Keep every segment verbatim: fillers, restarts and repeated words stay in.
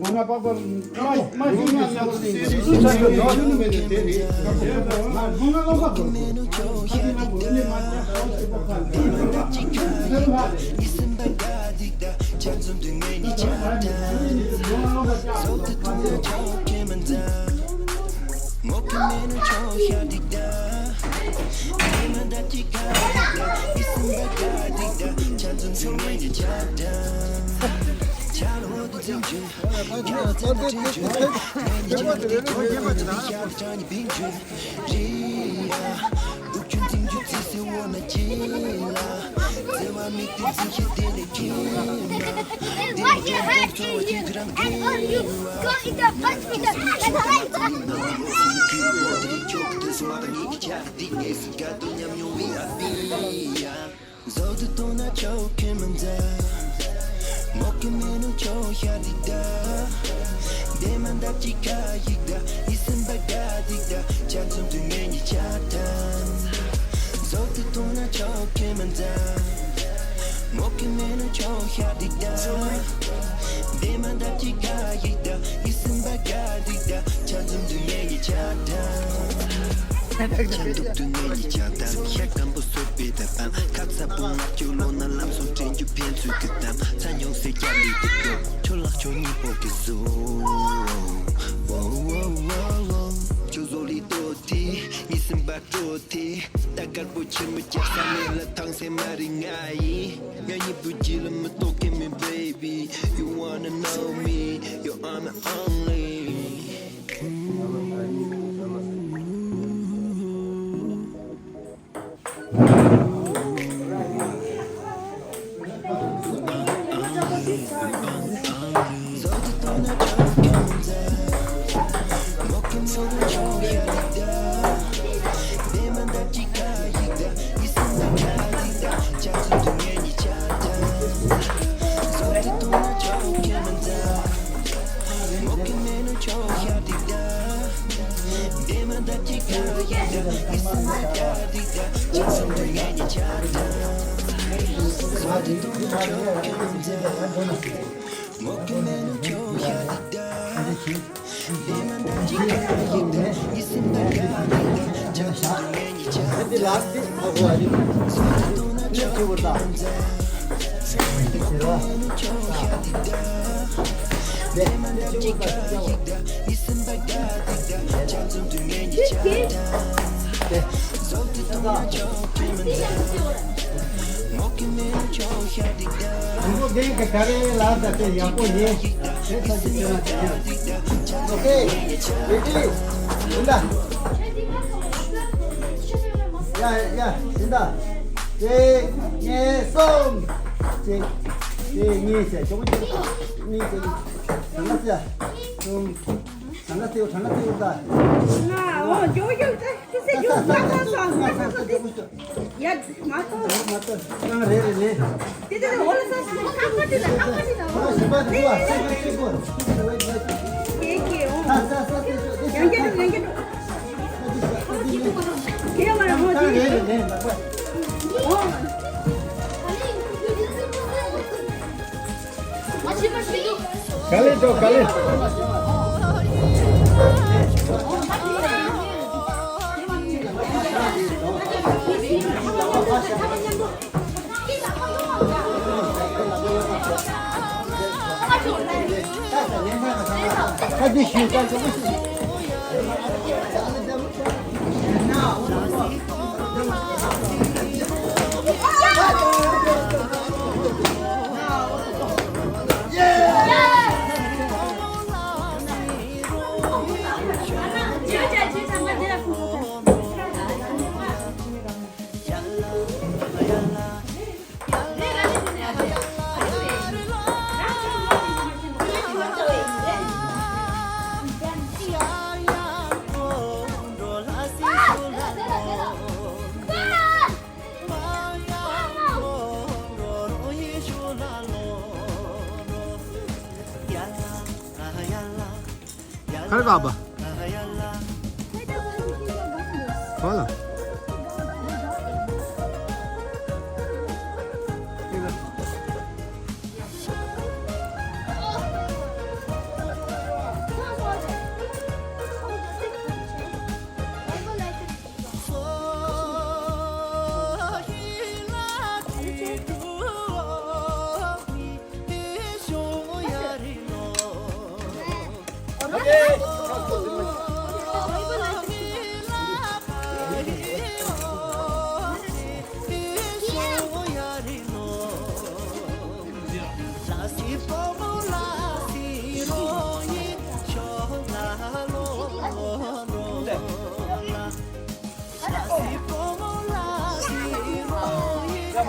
དང་པོ་རྒན་གྱི་ག་རེ་ལ་ད་དེ་ཡག་པོ་ཡིན། དེ་ཚོ་ཅིག་བྱས་ན་དེ་ཡིན། ཨོ་ཁེ། རེ་ཌི། ཡིན་ད། ཡ་ཡ་ཡིན་ད། གཅིག་གཉིས་གསུམ། གཅིག་གཅིག་གཉིས་བྱས། ཆོག་གི་གཉིས་གཅིག་གཉིས་གསུམ། གྲངས་ཀ་བརྩི་ཡོད། གྲངས་ཀ་བརྩི་ཡོད་ད། ང་འོ་ཇོ་ཇོ་ད་ཁྱི་སེ་ཇོ་ང་ད་སོང་ང་ད་སོང་། ཡ། མ་གཏོགས། མ་གཏོགས། རང་རེ་རེ་ལེན། དེ་དེ་དེ་འོ་ལ་ས་སུ་ཁ་ཁ་དེ་ལ་ཁ་ཁ་དེ་ལ་འོ། ཁ་ཞིམ་པ་དེ་འདུག་བ། སེ་ཁ་སེ་ཁོ། ཁེ་ཁེ་འོ། ཡང་རྒྱ་འགྲོ་ཡང་རྒྱ་འགྲོ། དེ་མ་ར་འོ་དེ། རང་རེ་རེ་ལེན་ལག་པ། འོ། ག་ལེ་ཏོ་ག་ལེ། ཁར་ག་བ། ཧོ་ལ།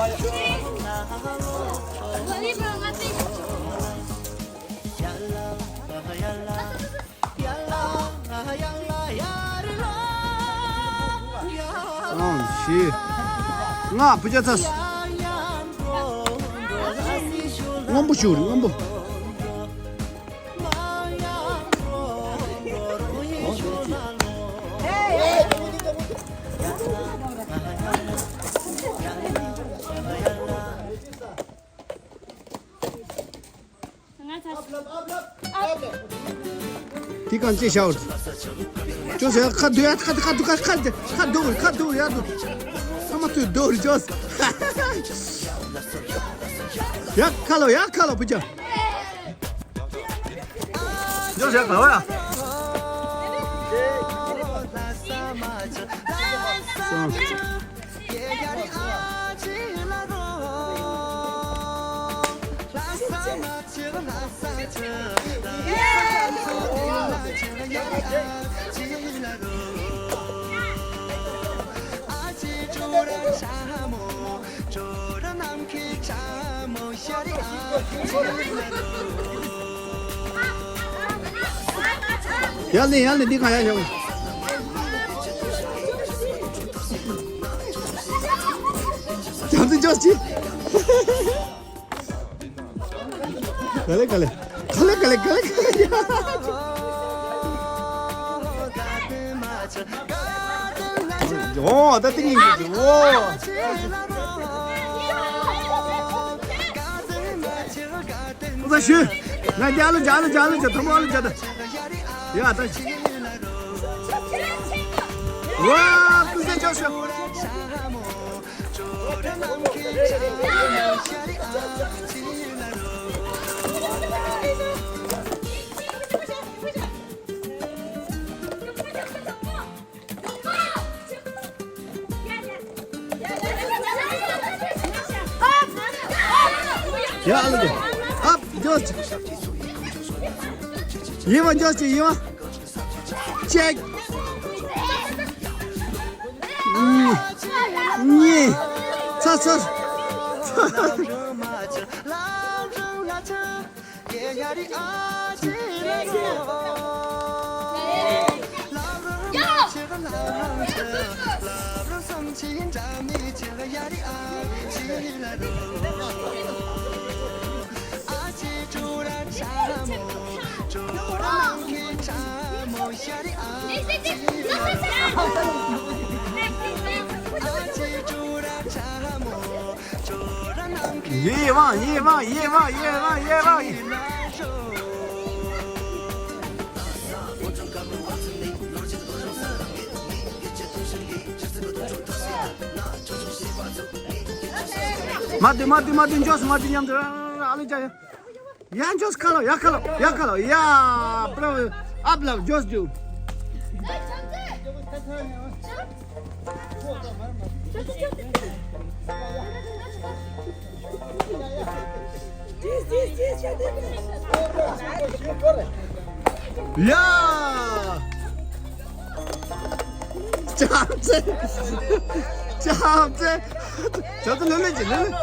ཨང་ཤི། ང་བུ་ཅག་ཚ། སྔོན་པོ་ཞུ་རེ་སྔོན་པོ། དེ་གང་ཅི་ཤའོ། ཅོ་ཟེར་ཁ་འདུག་ཡ། ཁ་འདུག་ཁ་འདུག་ཁ་འདུག་ཁ་འདུག་ཁ་འདུག་ཡ་འདུག་ཨ་མ་ཐུ་འདུག་རེ་ཅོ། ཡ་ཁ་ལོ་ཡ་ཁ་ལོ་བུ་ཅག་ཅོ་ཟེར་ཁ་ལོ་ཡ། ཡ་ལེ་ཡ་ལེ་འདི་ག་ཡ་ཡ། ཇམ་ཏི་ཇོ་ཅི། ག་ལེ་ག་ལེ། ག་ལེ་ག་ལེ་ག་ལེ་ག་ལེ། ཨོ་ད་ཏི་ཉིང་གི་ཨོ། ཨོ་ད་ཞུ། ང་རྒྱ་ལོ་རྒྱ་ལོ་རྒྱ་ལོ་རྒྱ་ཐོ་མོ་ལོ་རྒྱ་ད། ཡ་ད། ཝ་ཀུན་ཟེ་ཅོ་ཤོ། ཡ་ཨ་ལ་ཨ་ཇོ། ཡེ་བ་ཇོ་ཅི་ཡེ་བ། ཅེག་གཉིས། ཚ་ཚ། ཡེ་ཝང་ཡེ་ཝང་ཡེ་ཝང་ཡེ་ཝང་ཡེ་ཝང་ཡེ། མ་དེ་མ་དེ་མ་དེ་འཇོག་སོང་། མ་དེ་མཉམ་དུ་ཨ་ལེ་ཅ་ཡ། ཡ་འཇོག་ཁ་ལོ་ཡ་ཁ་ལོ་ཡ་ཁ་ལོ་ཡ། པྲོ་ཨབ་ལབ་འཇོག་འཇུག་ཡ། ཅམ་ཙེ། ཅམ་ཙེ། ཅམ་ཙེ་ལེ་ལེ་ཅི་ལེ་ལེ།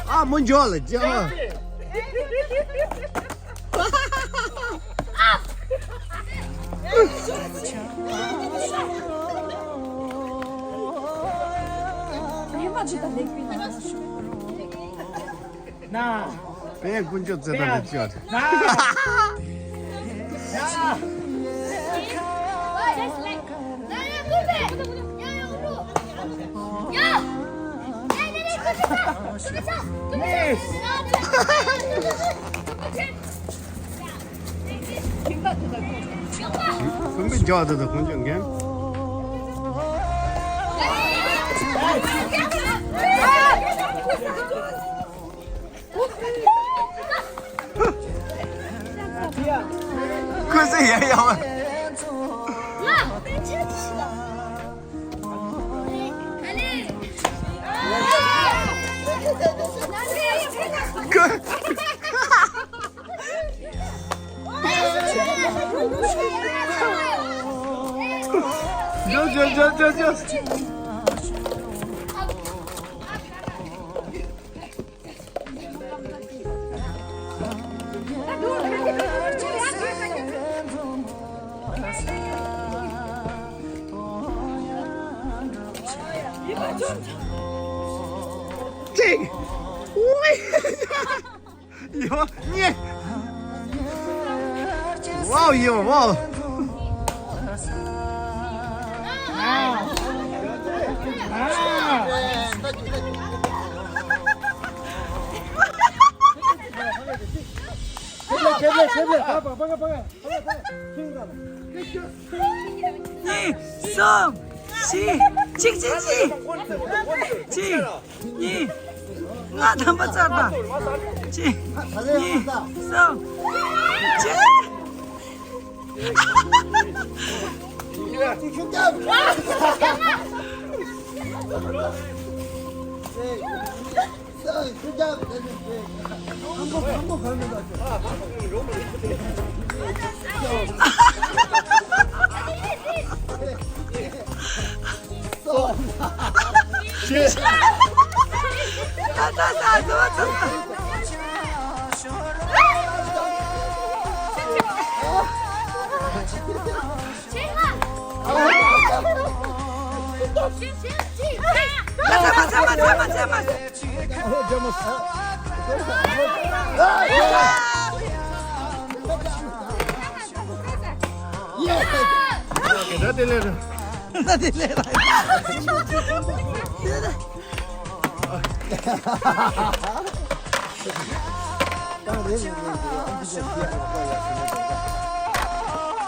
ཨ་མོ་འཇོག་ལ་ཅི་ཨ། ན། པས་དཀོན་མཆོག་བརྩེ་ད་ལེགས་ཤོག་ན། ན། ཁོང་གི་འཇོག་དེ་དང་ཁོང་ཚོས་འགན། ཁོས་ཟེར་ཡ་ཡ་བ། ཁོས། ཇོ་ཇོ་ཇོ་ཇོ་ཇོ། གཅིག་ཝེ། ཡོ། གཉིས། ཝའོ། ཡོ། ཝའོ། གཉིས། གསུམ། བཞི། གཅིག་གཅིག་གཅིག་གཅིག་གཉིས། ལྔ། ཐམ་པ་ཚར་པ། གཅིག་གཉིས། གསུམ། བཞི།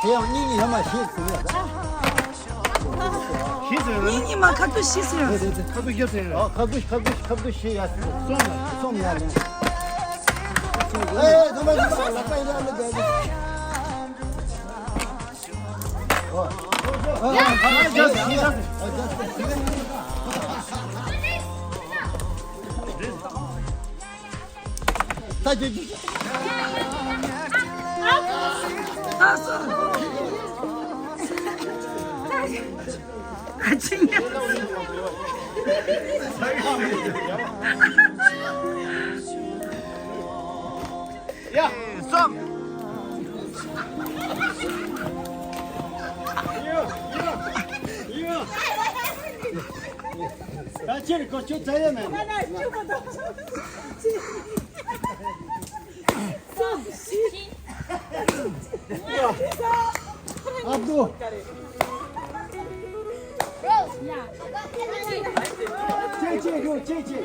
དེ་ཡང་གཉིས་གཉིས་ཡོད་མ་ཤེས་ཟིན་ཡོད། ཤེས་ཟིན་ཡོད། གཉིས་གཉིས་མ་ཁ་ཐུག་ཤེས་ཟིན་ཡོད། ཁ་ཐུག་ཤེས་ཟིན་ཡོད། ཨ། ཁ་ཐུག་ཁ་ཐུག་ཁ་ཐུག་ཤེས་ཡ། སོང་ཡ། སོང་ཡ་ལེ། ཨེ། ཐོག་མ་ཐོག་མ་ལག་པ་ཡིན་ན་ལེ། ད་ཅི་ཅི། ཨ་ཅི་ཉལ། ཡ། སོང་། ད་ཅི་རེད། ཁོ་ཆུ་ཚ་ཡ་མེད། ཨབ་དུ། ཅེ་ཅེ་རོ། ཅེ་ཅེ།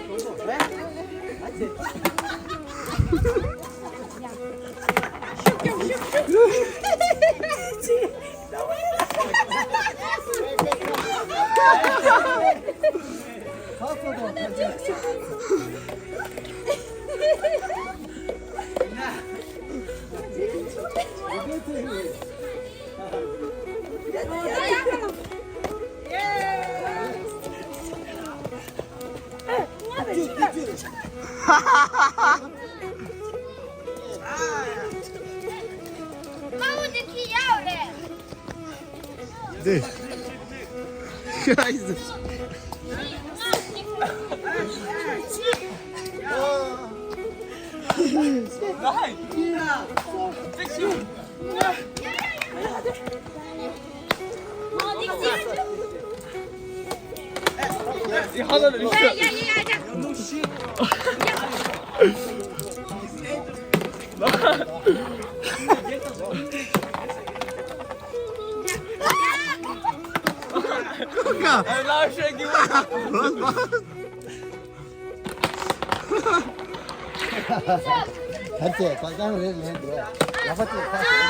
ད་ཚེ་ཁ་སང་རེད་ལན་འགྲོ། ལག་པ་ཚེ་ཁ་སང་།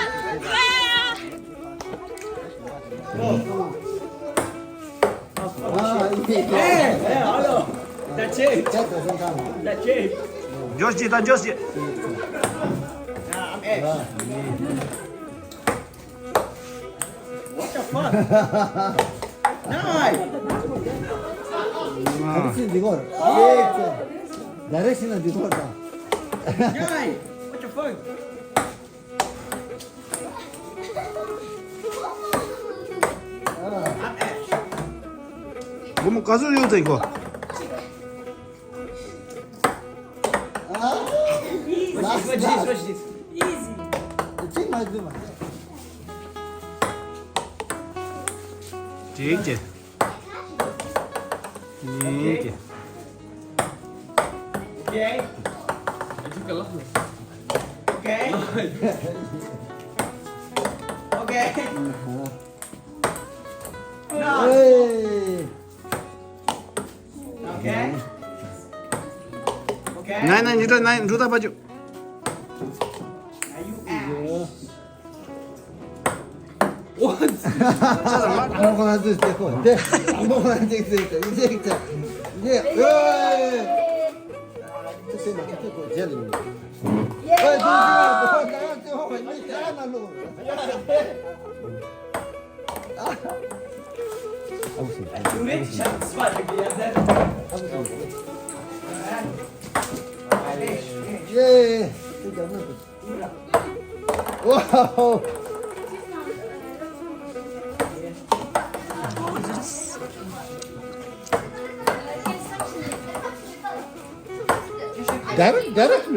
ཨ་ཨེ་ཨེ་ཨ་ལོ། ད་ཆེ། ད་ད་སོང་ཙང་། ད་ཆེ། འཇོག་ཅིག་ད་འཇོག་ཅིག What the fuck? Nice! ཨ་ཙི་འདི་གོ། ཨེ་ཙི། ཌའི་རེག་ཤན་འདི་གོ་ད། Nice! What the fuck? སྒོར་མོ་ག་ཚོད་ཡོད་ཚེ་གོ། Easy. གཅིག་མ་བཟོས་མ། གཅིག་གཅིག Okay. Okay. Okay. Hey. Okay. Okay. Nine, nine, you don't nine, do that, but you. Now you ask. What? Yeah. Yeah. Wow. Direct, direct.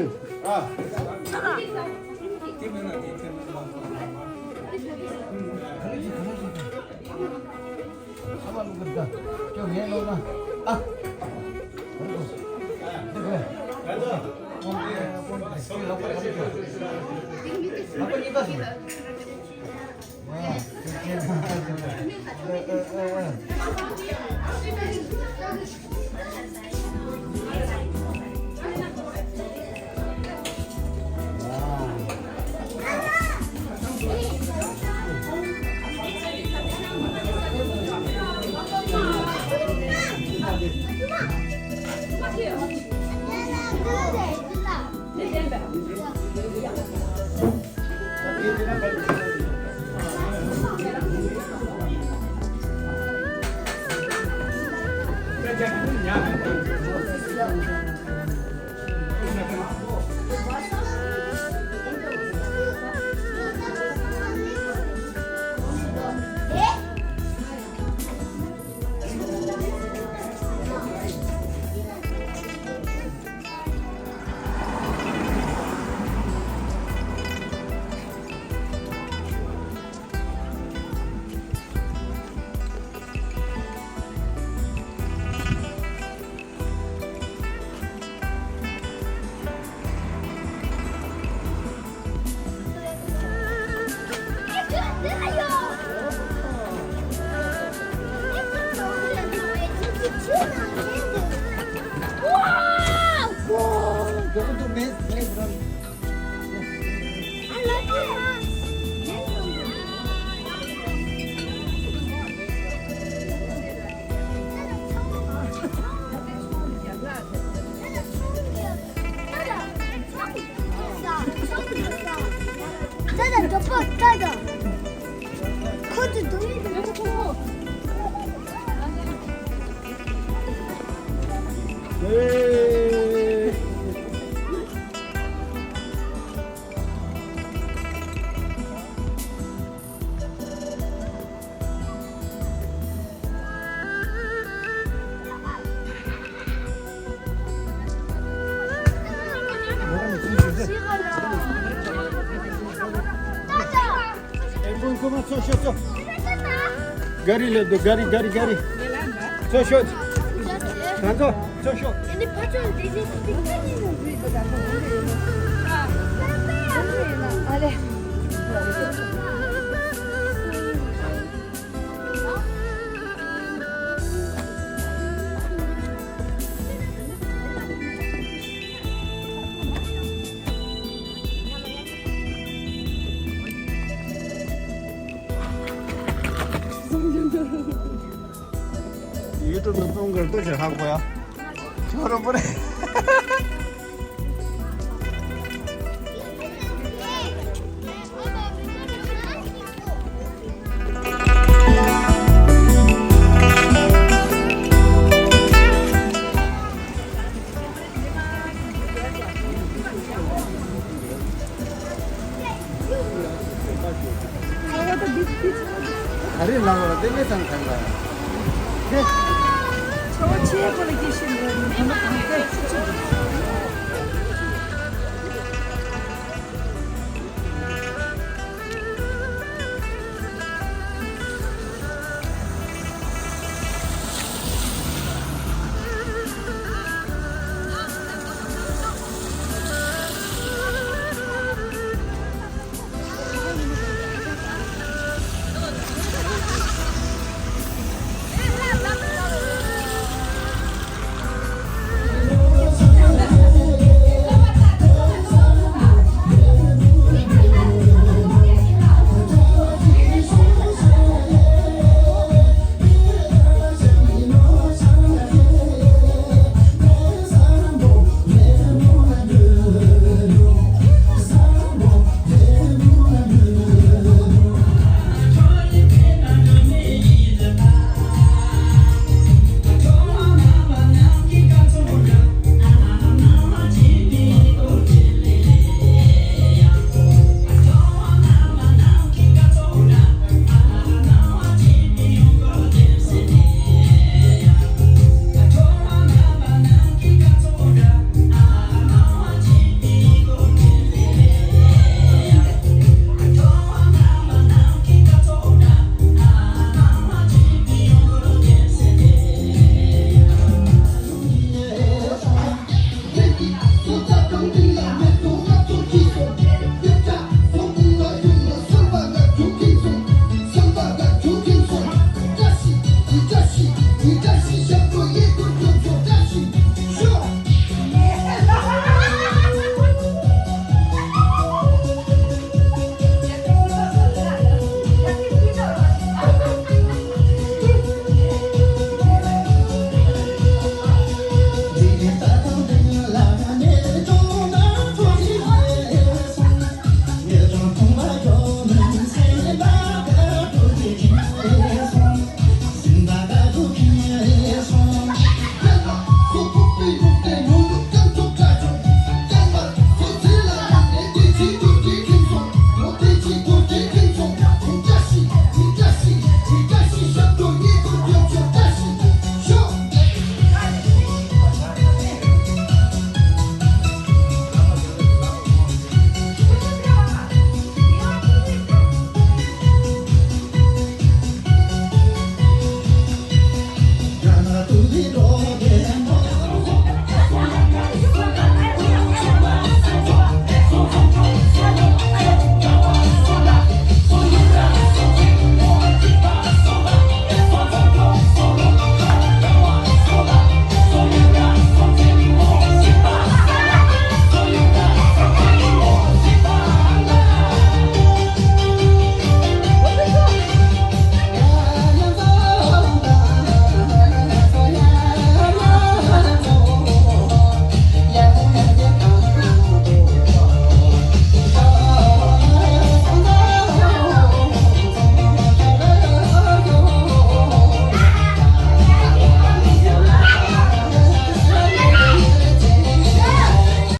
ག་རི་ལབ་འདུག་ག་རི་ག་རི་ག་རི། ཚོ་ཤོད། ད་ཚོ་ཚོ་ཤོད། YouTube ནང་གཏོང་གི་ལྟོས་ཤིག་ཧ་གོ་ཡ། ཁྱོད་རང་པོ་རེད། ཨ་རེ་ལ་བ་དེ་ལས་སང་ཁང་ག་ཚོ་ཆེ་གོ་ལ་ཀི་ཤིན་ར་ནི་ཁོ་ན་གང་ག་ཚོ་ཆེ་